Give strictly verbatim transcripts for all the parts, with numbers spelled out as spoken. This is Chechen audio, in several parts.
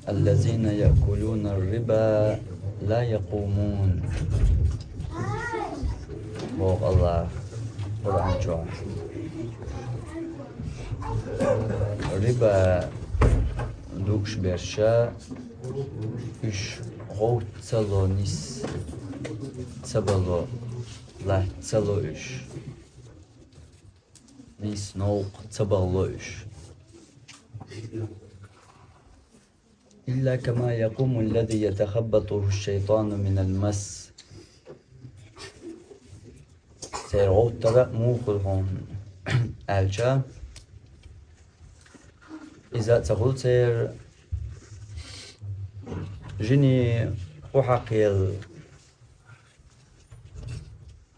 الذين يأكلون الربا لا يقومون. Боху АллахӀа Къуръан чохь. Риба дууш берш, уьш гӀовтталц ца ло, нис ца бало, латта ца ло уьш. Нис новкъа ца бало уьш. إلا كما يقوم الذي يتخبطه الشيطان من المس. Церан гӀовттар а муха хуьлу хьуна аьлча, иза а ца хуьлу церан, жине хӀун хьакхъелла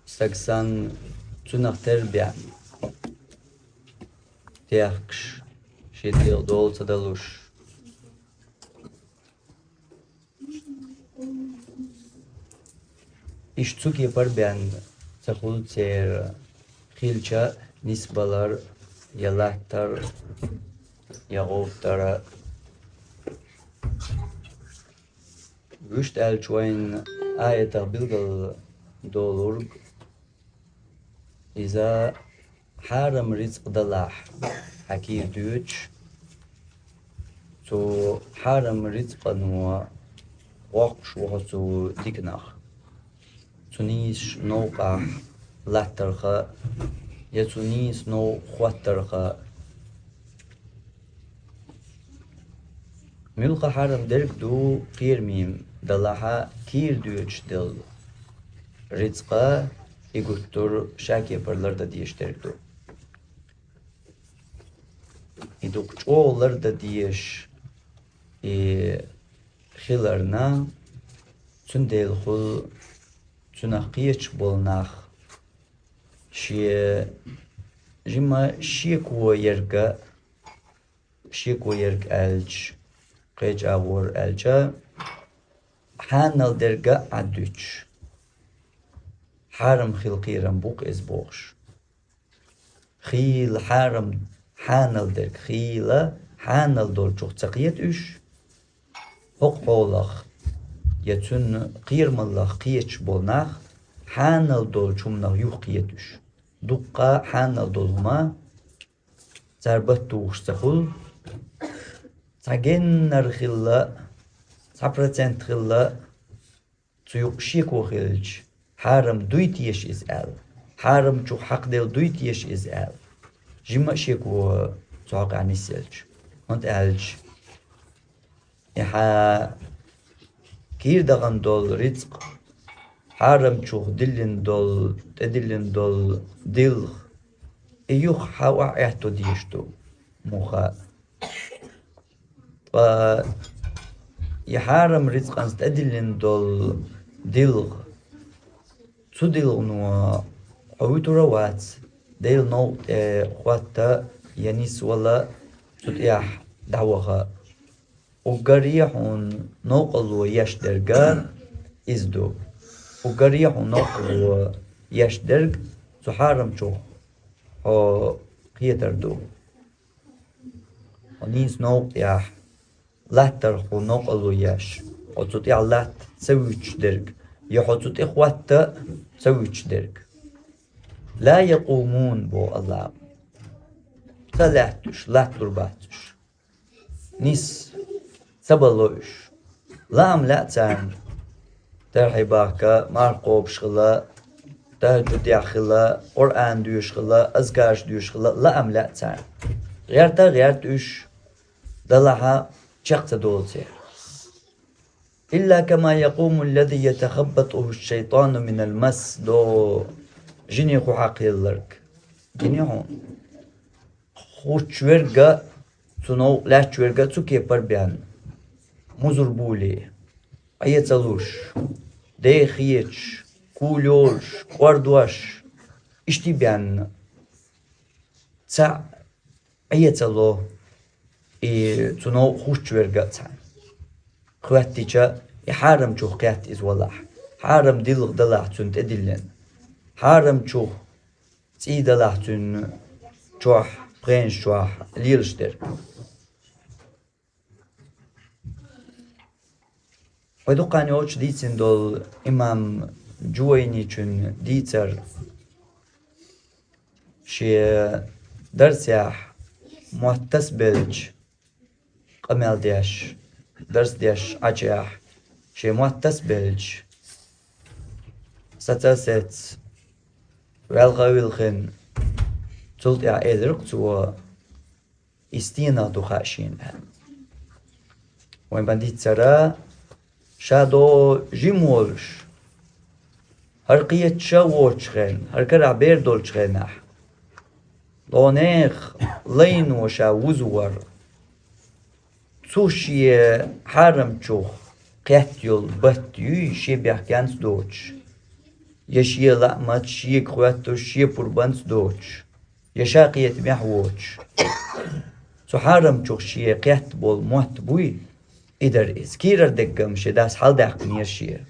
стаг санна, цунах тера бен техкаш, шен дегӀ дола ца далуш. Иштта цу кепара бен ца хуьлу церан хилча, нисбалар, я латтар, я гӀовттар. Вуьшта аьлча, вайн аятах билггал долург, иза хьарам рицкъ далахь хьан кийра доьдуш, цу хьарам рицкъано воккхуш ву хьо цу диканах, цу нийсачу новкъахь латтарх а, я цу нийса новкъа хӀоттарх а. Муьлхха хьарам дерг а ду, кхераме далахь а, кийра доьдуш делла рицкъа, и гуттар а ша кепара лардан дезаш дерг ду. И дукха чӀогӀа лардан дезаш и хиларна, цундела хуьлу цунах кхеташ болу нах шен жимма шеко ерг а, шеко ерг аьлча, кхечу агӀор аьлча, хьанал дерг а Ӏад дуьтуш, хьарам хила кхерам бу-кх иза бохуш. Хийла хьарам, хьанал дерг хийла хьанал долчух ца кхета уьш, хӀокху хьолах я цуьнан кхерамаллах кхеташ болу нах хьанал долчу хӀуманах юха кхета уьш. Дуккха хьанал долу хӀума цара баттухуш ца хуьлу, цхьа геннара хилла, цхьа процент хилла, цу юкъа шеко хилча, хьарам дуй теша иза аьлла, хьарамчух хьакхаделла дуй теша иза аьлла, жимма а шеко цу хьокъехь нисъелча. ХӀунда аьлча и хьан кийра дахана долу рицкъ, хьарамчух диллина долу, тӀедиллина долу дилха, и юха хьан охьаэцна дезаш ду, муха. Ткъа и хьарам рицкъанца тӀедиллина долу дилха, цу дилхано хьо вуьтур а вац, Делан новкъа тӀе хӀотта я нисвала, цу тӀехь дӀаваха. Уггаре хьуна новкъарло еш дерг а иза ду. Уггаре хьуна новкъарло еш дерг цу хьарамчух хьо кхетар ду. Хьо нийса новкъа тӀехь латтарх хьуна новкъарло еш, хьо цу тӀехь латта ца вуьтуш дерг, я хьо цу тӀе хӀотта ца вуьтуш дерг. «Ла якъумун», боху АллахӀа. Ца лаьтташ, латталур бац уьш. Нис ца бало уьш. Лаам лаьа царна тархье бахка, марха кхобуш хила, тахӀажжудехь хила, Къуръан доьшуш хила, азкараш доьшуш хила, лаам лаьа царна. ГӀерта а гӀерта уьш, далахь а чекх ца долу церан. «Илла кама якъуму ллази ятахаббатуху шшайтану минал масс», до жине хӀун хьакхелларг. Гине хьуна. Хуччу верг а, цу новкъа лаьттачу верг а цу кепара бен. Музар буьйлий, Ӏе ца луш, дехьа хеташ, куьйлуш, кӀордош, иштта бен. Цхьаъ Ӏе ца ло, и цу новкъа хуччу верг а цхьаьна. Хьоьттича, и хьарамчух кхетта иза валахь, хьарам дилха далахь цуьнан тӀедиллина, хьарамчух цӀий далахь цуьнан чохь, пхенаш чохь лелаш дерг. Вай дукха хан йолчу дийцина долу имам Джувайничун дийцар, шен дарсехь мотт тасабелча къамел деш, дарс деш Ӏачехь, шен мотт тасабелча, саца а сецна, ваьлла а вилхина, цул тӀаьхьа элира-кх цо: «И стенах ду хаьа шена», – аьлла. Вайн бан дийцара, ша догӀу жима волуш, хӀара кхеташ а воцучу хенахь, хӀара карахь бер долчу хенахь, лонех лайно ша вузавар, цу шен хьарамчух кхетта йолу батт юй, шен бехкенца доцуш, я шен лаамца, шега хоьттуш, шен пурбанца доцуш, я ша кхетамехь воцуш. Цу хьарамчух шен кхетта болу мотт буй, и дара иза. Кийрара деггам шен дас хьаладаьккхинера шен.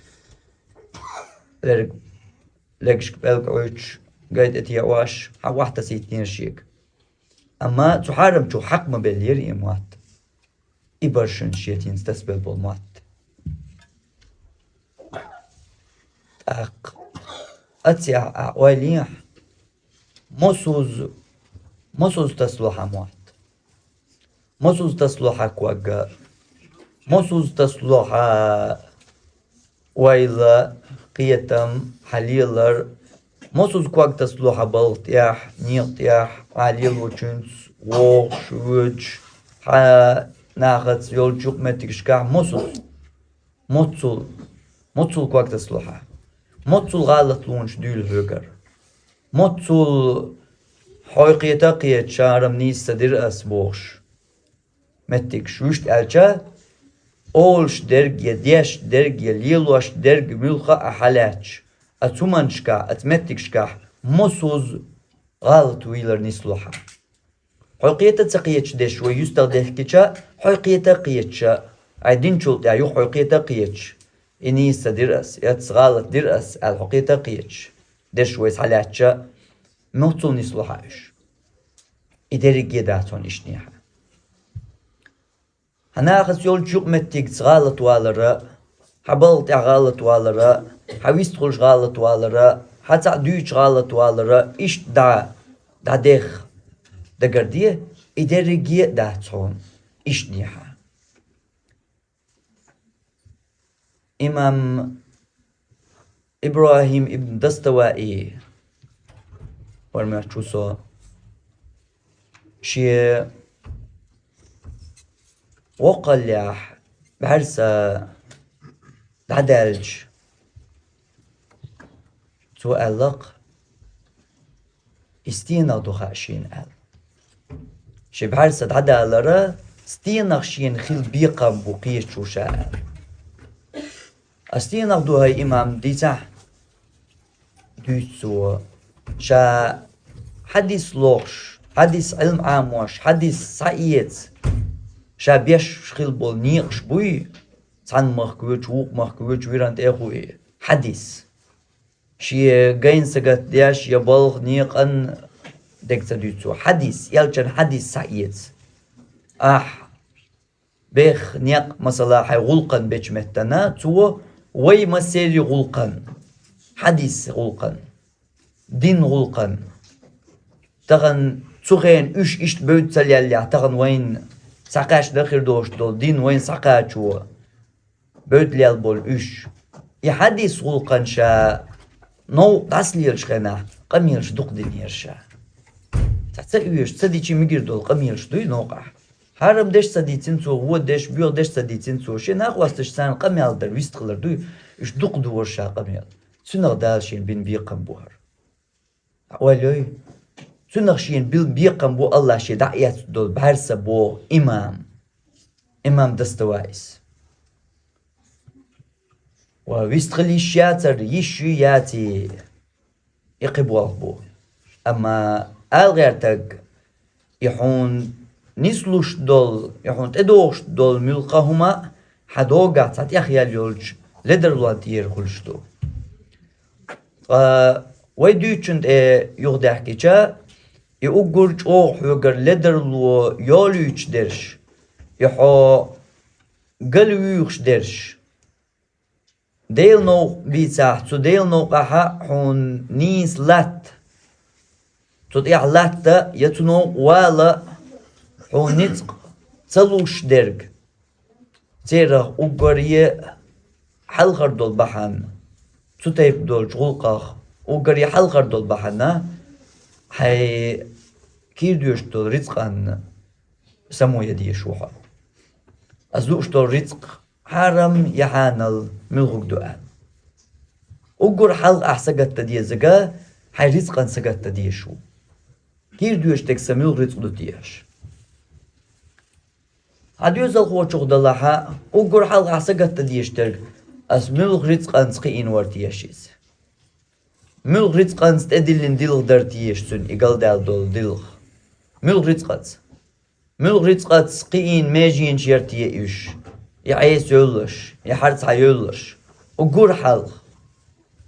Лерг-, легашка пӀелг Ӏуьттуш, гай тӀе теӀош, хьан охьатасийтинера шега. Амма цу хьарамчух хьакха ма беллера и мотт. И бара шуна шен хӀинца тасабелла болу мотт. ТӀаккха аццехь ахь ойла йехьа, мосазза, мосазза тасало хьан мотт? Мосазза тасало хьан ког? Мосазза тасало хьан ойла, кхетам, хьан лелар? Мосазза ког тасало хьан балха тӀехь, некъа тӀехь, ахь лелочуьнца, вогӀуш, воьдуш, хьан нахаца йолчу юкъаметтигашкахь? Мосазза? Моццул, моццул ког тасало хьан? Моццул гӀалатлонаш дуьйлу хьоьгара? Моццул хьо кхета а кхеташ, хӀара-м нийса ца дира ас бохуш меттигаш, вуьшта аьлча, олуш дерг я деш дерг я лелош дерг муьлхха а ахь хьалаьцча, оцу хӀуманашкахь, оцу меттигашкахь мосазза гӀалат вуьйлар нисло хьан? Хьо кхета а ца кхеташ дерш вай юьстах дехкича, хьо кхета а кхеташ, ахь динчул тӀаьхьа юха хьо кхета а кхеташ, и нийса ца дира ас, и ас гӀалат дира ас аьлла хьо кхета а кхеташ дерш вайца хьалаьцча, моццул нисло хьан уьш? И дерриге а дац хьуна иштта хьан. Хьан нахаца йолчу юкъаметтигца гӀалат валар а, хьан балха тӀехь гӀалат валар а, хьан вистхуьлуш гӀалат валар а, хьан цхьаъ дуьйцуш гӀалат валар а, иштта дӀа, дӀадеха дагарде, и дерриге а дац хьуна иштта хьан. Имам ИбрахӀим ибн Даставаи, вара моьттуш ву со, шен воккхаллехь бӀаьрса дӀадаьлча, цо аьлла-кх: «И стенах ду хаьа шена?» – аьлла. Шен бӀаьрса дӀадалара стенах шена хила бекхам бу кхеташ ву ша аьлла. «А стенах ду хӀай, имам, дийцахь?» – дуьйцу цо. Ша хьадис лохуш, хьадис Ӏилма Ӏамош, хьадис схьаэца, ша беш хила болу некъаш буй, цхьана махка воьдуш, вукху махка воьдуш, виран тӀе а хууш и хьадис. Шен гайна сагатдеш я балха некъан дег ца дуьйцу цо. Хьадис, элчан хьадис схьаэца. Ахь бех некъ, масала, хьайн гӀуллакхан бечу меттана, цо вай массеран гӀуллакхан, хьадис гӀуллакхан, дин гӀуллакхан. Тахана цу хенахь уьш иштта бевдда ца леллехь, тахана вайна схьакхаьчна хир долуш долу дин вайна схьакхачо бевдда лелла болу уьш. И хьадис гӀуллакхан ша новкъа дӀасалелаш хенахь, къамелаш дукха динера ша. Цхьа ца оьшу, ца дичи мегар долу къамелаш дуй новкъахь. Хьарам деш ца дийцина цо, вон деш, боьха деш ца дийцина цо, шен накъосташа царна къамел дар вистхилар дуй, уьш дукха дора ша къамел. Цуьнах Дала шена бина бекхам бу хӀара. Ойла йой. Цуьнах шена бил-, бекхам бу АллахӀа шен дӀаэцна долу бӀаьрса боху имам. Имам Даставаис. Ва вистхила йиш яцара, йиш юй, яций, и кхин болх бу. Амма ала гӀертарг, и хьуна нислуш долу, и хьуна тӀедогӀуш долу муьлхха а хӀума хьан догахь цхьа тӀехъяьлла йолчу ледарлонна тӀера хуьлуш ду. Ткъа вай дуьйцучунна тӀе юхадаьхкича, и уггар чӀогӀа хьоьгара ледарло йолуьйтуш дерш, и хьо галвуьйхуш дерш, Делан новкъа бийцахь, цу Делан новкъахьа хьуна нийса латта, цу тӀехь латта я цу новкъа вала хьуна ницкъ ца луш дерг. Церах уггаре хьалхар долу бахьана, цу тайпа долчу гӀуллакхах уггаре хьалхар долу бахьана, хьайн кийра доьшуш долу рицкъанна само ян дезаш ву хьо. Ас лууш долу рицкъ хьарам я хьанал муьлхург ду аьлла. Уггар хьалха ахь сагатта дезага, хьайн рицкъан сагатта дезаш ву. Кийра доьшуш дерг сан муьлха рицкъ ду теша? Хьан доьзалхочух далахьа, уггар хьалха ахь сагатта дезаш дерг, ас муьлха рицкъанца кхиийна вара теша иза? Муьлха рицкъанца тӀедиллина дилха дара теша цуьнан и галдаьлла долу дилха? Муьлха рицкъанца? Муьлха рицкъаца кхиийна меженаш яра те уьш, и Ӏеса йолуш, и хьарцхьа йолуш? Уггар хьалха.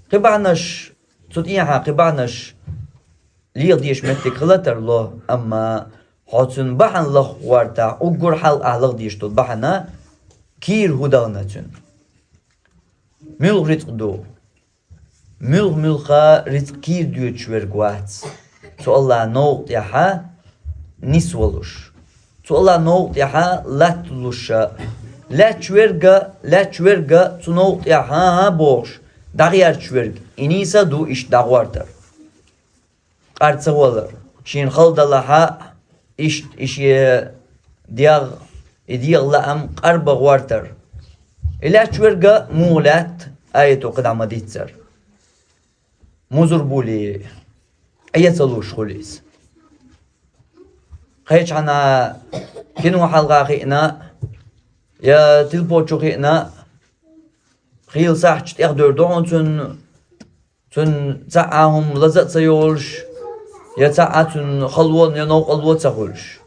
Кхин бахьанаш, цу тӀехьа кхин бахьанаш леха дезаш меттиг хила тарло, амма хьо цуьнан бахьана лаха гӀортахь, уггар хьалха ахь лаха дезаш долу бахьана кийра хӀун дахана цуьнан? Муьлха рицкъ ду? Муьлха-муьлха рицкъ кийра доьдуш верг вац, цу АллахӀан новкъа тӀехьа нисвалуш, цу АллахӀан новкъа тӀехьа латталуша. Лаьтташ верг а, лаьтташ верг а цу новкъа тӀехьа хӀан-хӀа бохуш, дӀагӀерташ верг, и нийса а ду иштта дӀагӀортар. Къар ца валар, шена хала далахьа, иштта и шен дегӀ, и дегӀан лаам къар бан гӀортар. И лаьтташ верг а муха лаьтта, аято кхидӀа ма-дийццара. Музар буьлий, Ӏе ца луш хуьлу иза. Кхечхьана кино хьалха хиъна, я телепон чу хиъна, хийла сахьташ тӀехдевр ду хьуна цуьнан, цуьнан цхьа а хӀума лаза а ца йолуш, я цхьа а цуьнан халон я новкъарло а ца хуьлуш.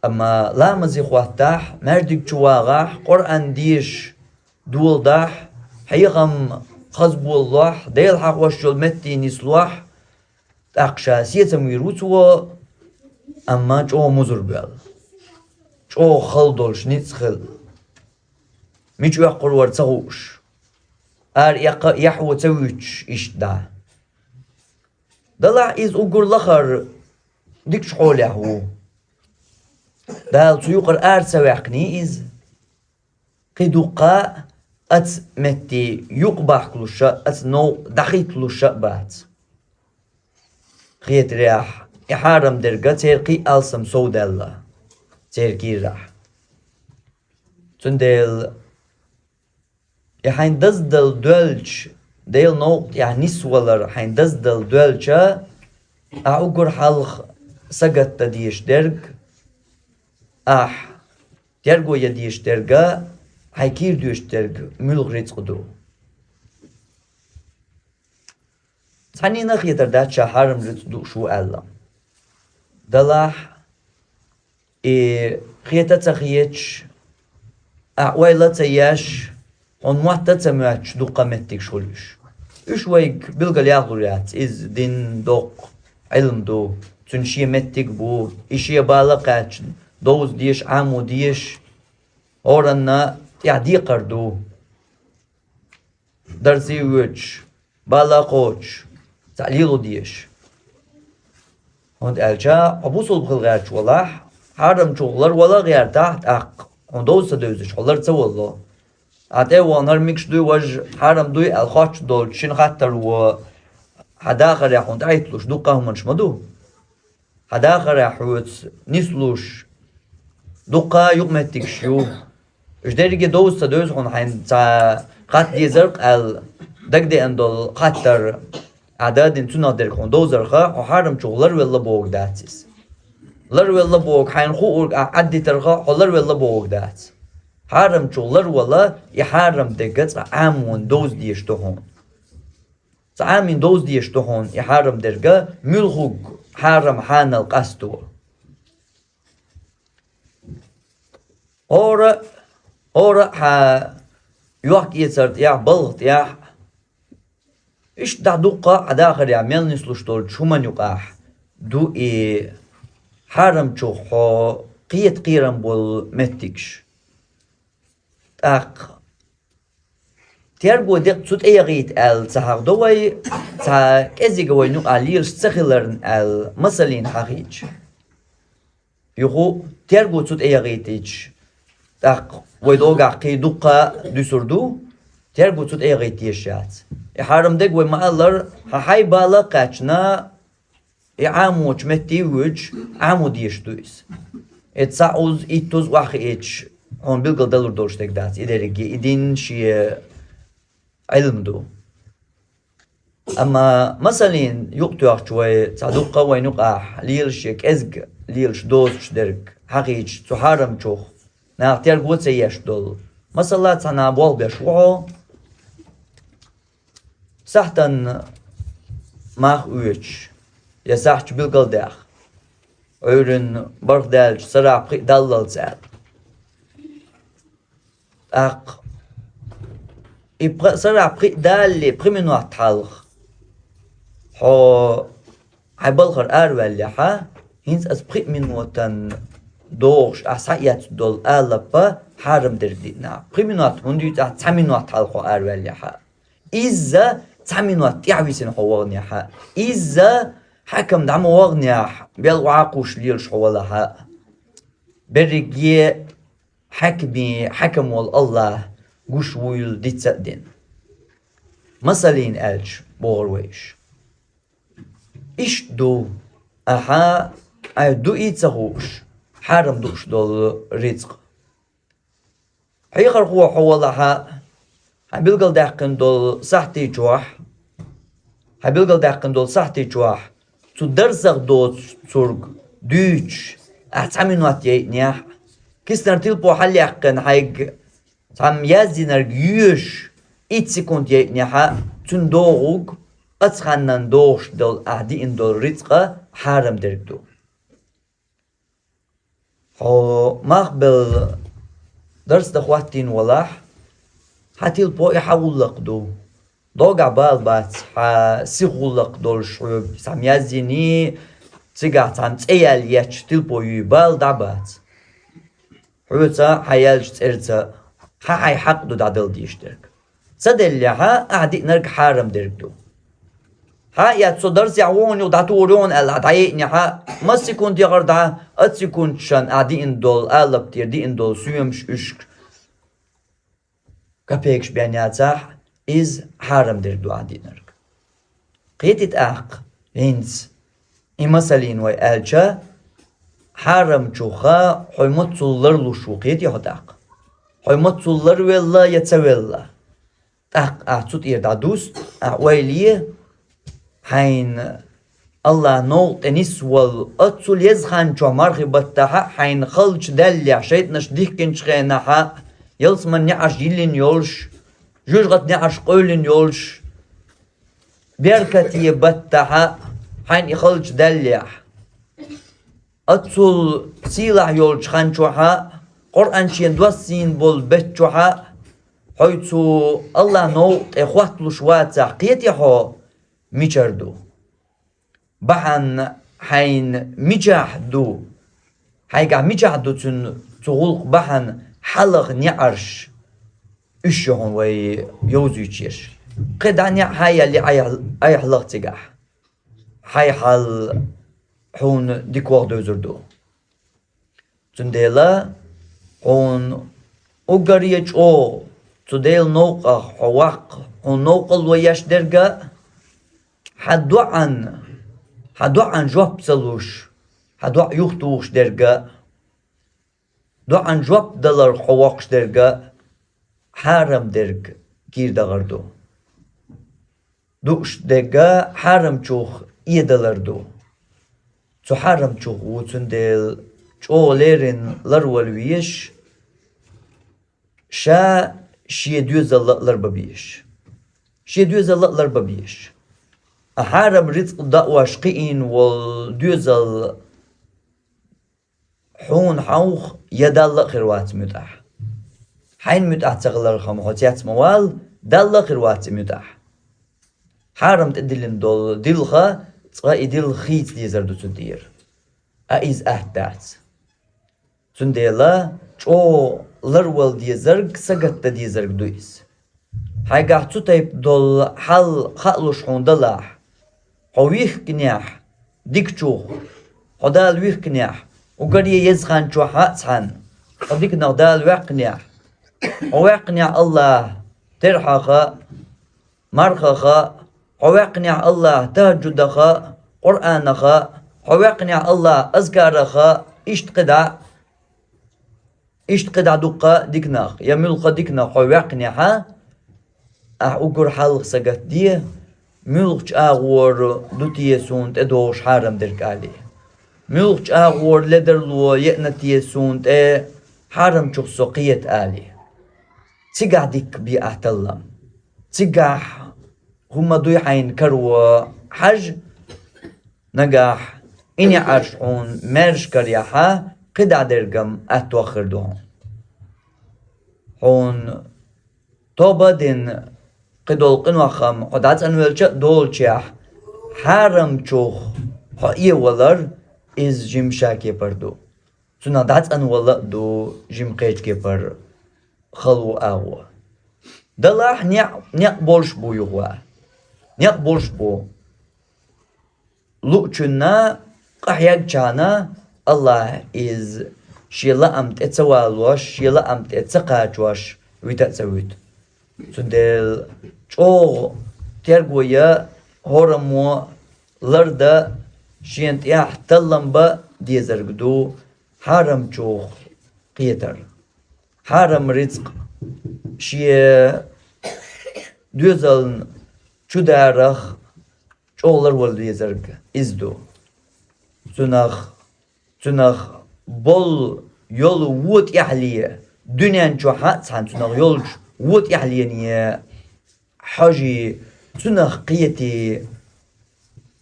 Амма ламазе хӀоттахь, маьждиг чу вагӀахь, Къуръан дешаш доладахь, хьехам хаза болалахь, Дела хьахош йолу метте нислахь, тӀаккха ша сецам вийр ву цо, амма чӀогӀа музар боьлла, чӀогӀа хала долуш ницкъ хилла, мича оьккхур вара ца хууш, ара эккха а яхьо ца вуьтуш иштта дӀа. Далахь иза уггар лахара дикачу хьолехь ву. Дала цу юкъара ара ца ваьккхиний иза. Кхин дуккха а оцу метте юкъабахкалуш а, оцу новкъа дӀахӀитталуш а бац. Хетарехь, и хьарам дерг а церан кхин а алсам совдаьлла, церан кийрахь. Цундела и хьайн даздала доьлча, Делан новкъа тӀехь нисвалар хьайн даздала доьлча, ахь уггар хьалха сагатдан дезаш дерг, ахь терго ян дезаш дерг а, хьайн кийра доьшуш дерг муьлха рицкъ ду. Цхьаннена а хетар дац ша хьарам рицкъ дууш ву аьлла. Далахь, и хета а ца хеташ, ахь ойла а ца еш, хьуна мотт а ца моьттуш дуккха а меттигаш хуьлу уьш. Уьш вайга билгалъяхлур яц, иза дин доккху Ӏилма ду, цуьнан шен меттиг а бу, и шен бала а кхаьчна, довза дезаш, Ӏамо дезаш, хӀоранна тӀехь декхар ду. Дарсе а воьдуш, бала а кхочуш, цхьаъ лело дезаш. ХӀунда аьлча хьо бусулба хила гӀерташ валахь, хьарамчух ларвала а гӀертахь, тӀаккха хьуна довза ца девзаш хьо лар ца валало. Ахь тӀе а вахана, хӀара мегаш дуй, важа хьарам дуй аьлла хоттуш долчу шина хаттаро хьан дахарехь хьуна тӀехӀитталуш дуккха а хӀуманаш ма ду. Хьан дахарехь хьоьца нислуш дуккха а юкъаметтигаш ю. Уьш дерриге довза ца девза хьуна, хьайна цхьа хатта дезар-кх аьлла дагадеана долу хаттар ахь дадина, цунах дерг хьуна довзарха, хьо хьарамчух ларвелла бохург дац иза. Ларвелла бохург, хьайна хуург ахь Ӏаддитарха, хьо ларвелла бохург дац. Хьарамчух ларвала, и хьарам дерг а цкъа Ӏамонна довза дезаш ду хьуна. Цкъа Ӏамийна довза дезаш ду хьуна и хьарам дерг а, муьлхарг хьарам хьанал къасто. ХӀора, хӀора а хьан йохк-эцар тӀехь, балха тӀехь, иштта дӀа дуккха а хьан дахарехь мел нислуш долчу хӀуманна юкъахь ду и хьарамчух хьо кхета кхерам болу меттигаш. ТӀаккха Терго декъ цу тӀе яхийта аьлла ца хьахдо вай, цхьа кӀезига вайна юкъахь лелаш ца хиларна аьлла, масаллина хьахийча. Юха терго цу тӀе яхийтича, тӀаккха вай догахь кхин дуккха дуьсур ду, терго цу тӀе яхийта дезаш яц. И хьарам дерг вай ма-аллара, хьан хьайн бала а кхаьчна, и Ӏамочу метте а воьдуш, Ӏамо дезаш ду иза. И цхьаъ уза, итт уза охьахиъча, хьуна билггал далур долуш дерг дац, и дерриге, и дин шен Ӏилма ду. Амма масаллина юкъатоьхча вай цхьа дуккха а вайна юкъахь лелаш я кӀезиг лелаш доцуш дерг хьахийча цу хьарамчух, наха терго ца еш долу. Масала, цхьана болх беш ву хьо, сахьтан мах оьцуш, я сахьташ билгалдаьхна, Ӏуьйранна бархӀ даьлча сарахь пхиъ даллалц аьлла. ТӀаккха и пха-, сарахь пхиъ далале, пхи минот хьалха хьо хьайн балхара араваьллехьа, хӀинца аса пхиъ минотан догӀуш ахь схьаэцна долу алапа хьарам дерг диъна. Пхи минот хӀунда юьйцу ахь цхьа минот хьалха хьо араваьллехьа? Изза цхьа минот тӀаьхьа висина хьо ваханехьа. Изза хьаькам дӀа ма ваханехьа, бел охьа а кхуссуш лелаш хьо валахьа. Берриге хьаькаме хьаькам волу АллахӀ гуш вуйла дица а дина. Масаллина аьлча, бохура вай иша. Иштта ду, ахьа, айхьа дуий ца хууш, хьарам дууш долу рицкъ. Хьехархо хьо валахьа, хьан билгалдаьккхина долу сахьтий чохь, хьан билгалдаьккхина долу сахьтий чохь, цу дарсах доцург дуьйцуш, ахь цхьа минот яйъинехь а, киснара тилпо хьалаяьккхина хьайга цхьамма яздинарг йоьшуш, итт секунд яйъинехь а, цуьнан догӀург, оцу ханнан догӀуш долу ахь диъна долу рицкъа хьарам дерг ду. Хьо мах белла дарс дан хӀоттийна валахь, хьан тилпо и хьан гӀуллакх ду. Догахь бала бац, хьан сиха гӀуллакх долуш хьоьга цхьамма яздиний, цигахь цхьамма цӀе яьлла етташ тилпо юй, бала дӀа а бац. Хьоьца, хьан яьллачу цӀерца хьан хьайн хьакъ ду дӀадала дезаш дерг. Ца деллехьа, ахь диънарг хьарам дерг ду. Хьан а эцна, со дарсехь ву хьуна юха дӀатухур ю хьуна аьлла, ахь дӀаяйъинехьа, масса секунд яхара дӀа, оцу секундашна ахь диъна долу алап тӀера диъна долу соьмаш уьш капекаш бен яцахь, иза хьарам дерг ду ахь диънарг. Кхетий тӀаккха, хӀинца и масаллина вай аьлча, хьарамчуха хьо мацалла ларлуш ву, кхетий хьо тӀаккха? Хьо мацалла ларвелла я ца велла? ТӀаккха ахь цу тӀера дӀадуста, ахь ойла е, хьайна АллахӀ новкъа тӀе нисвала, оццул еза хан чохь мархи баттахьа, хьайна халча даьллехь, шайтӀанаш дихкинчу хенахьа, ялсаман неӀарш йиллина йолуш, жоьжахатин неӀарш къевлина йолуш, беркате баттахьа, хьайна и халча даьллехь. Оццул сийлахь йолчу хан чохьа, Къуръан шен доссийна болу бетта чохьа, хьо цу АллахӀ новкъа тӀе хӀотталуш вацахь, кхетий хьо, мичара ду? Бахьана хьайна мичахь ду? Хьайгахь мичахь ду цуьнан цу гӀуллакх бахьана хьалаха неӀарш? Уьш ю хьуна вай йовзуьйтуш ерш. Кхин дӀа неӀ хьан а яьлла, айхьа-, айхьа лаха цигахь. Хьайн хьал хьуна дика ваха девзар ду. Цундела хьуна уггаре чӀогӀа цу Делан новкъах хьо ваккха, хьуна новкъарло еш дерг а, хьан доӀан, хьан доӀан жоп ца луш, хьан доӀа юхатухуш дерг а, доӀан жоп даларх хьо воккхуш дерг а хьарам дерг кийра дахар ду. Дууш дерг а хьарамчух эдалар ду. Цу хьарамчух ву, цундела чӀогӀа леррина ларвала везаш, ша шен доьзалла а ларбан безаш. Шен доьзалла а ларбан безаш. А хьарам рицкъ даош кхиийна волу доьзал хьуна хьовха я Далла а хир вац муьтӀахь. Хьайна муьтӀахь ца хилархьама хьо цец ма вала, Далла а хир вац и муьтӀахь. Хьарам тӀедиллина долу дилха, цкъа и дилха хийца дезар ду цу тӀера. А иза атта дац. Цундела чӀогӀа ларвала дезарг, сагатдан дезарг ду иза. Хьайгахь цу тайпа долу хьал хаалуш хьуна далахь, хьо вихкинехь дикачух, хьо Дала вихкинехь, уггаре еза хан чохь а цхьаьна, хьо диканах Дала ваьккхинехь, хьо ваьккхинехь АллахӀ терхьаха, мархаха, хьо ваьккхинехь АллахӀ тахӀаджудаха, Къуръанаха, хьо ваьккхинехь АллахӀ азкараха, иштта кхидӀа, иштта кхидӀа дуккха диканах, я муьлхха диканах хьо ваьккхинехьа, ахь уггар хьалха сагатде, муьлхачу агӀор ду те суна тӀедогӀуш хьарам дерг алий? Муьлхачу агӀор ледарло еана те суна тӀе хьарамчух со кхета алий? Цигахь дикка бе ахь таллам. Цигахь хӀума дуй хьайна каро хьажа, нагахь и неӀарш хьуна маьрша карахь, кхидӀа дергам аьттух хир ду хьуна. Хьуна тоба а дина, кхидолу къинойх-м хьо дӀацӀанвелча а долучехь, хьарамчух хьо эвалар, иза жима ша кепара ду. Цунах дӀацӀанвала а ду жима кхечу кепара хала ву агӀо. Далахь некъ, некъ болуш бу юха. Некъ болуш бу. Луучунна, къахьегчарна АллахӀа иза шен лаам тӀе ца валош, шен лаам тӀе ца кхачош вита а ца вуьту. Цундела чӀогӀа терго ян, хӀораммо лардан, шена тӀехь таллам бан дезарг ду хьарамчух кхетар. Хьарам рицкъ шен доьзална чу дарах чӀогӀа ларвала везарг иза ду. Цунах, цунах болу йолу вон тӀаьхьале, дуьнен чохь а цхьаьна цунах йолчу вон тӀаьхьалене хьожий, цунах кхетий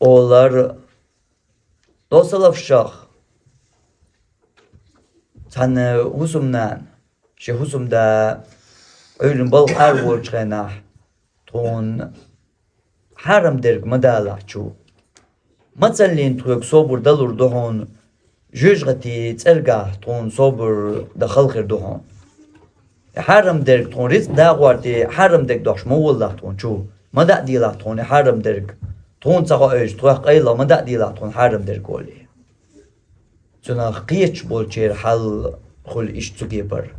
олар. Дов салафашах цхьана хӀусамнана, шен хӀусамда Ӏуьйранна балха ара волчу хенахь, тхуна хьарам дерг ма далахь чу. Мацаллин тхоьга собар далур ду хьуна, жоьжахатин цӀергахь тхуна собар дан хала хир ду хьуна. И хьарам дерг тхуна рицкъ дагӀор тӀе хьарам дерг дохуш ма воллахь тхуна чу, ма даа дийлахь тхуна и хьарам дерг. Тхуна ца хоуьйтуш, тхох къайлаха ма даа дийлахь тхуна хьарам дерг олий. Цунах кхеташ болчеран хьал хуьлу иштта цу кепара.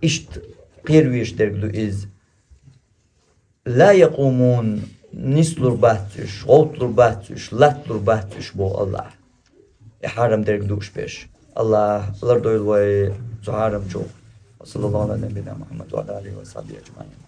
Иштта кхера везаш дерг ду иза. «Ла якъумун», нислур бац уьш, гӀовтталур бац уьш, латталур бац уьш, боху АллахӀа, и хьарам дерг дууш берш. АллахӀа лардойла вай цу хьарамчух. Ва саллаллаху Ӏала набийина Мухьаммад ва Ӏала алихи ва сахьбихи ажмаӀин.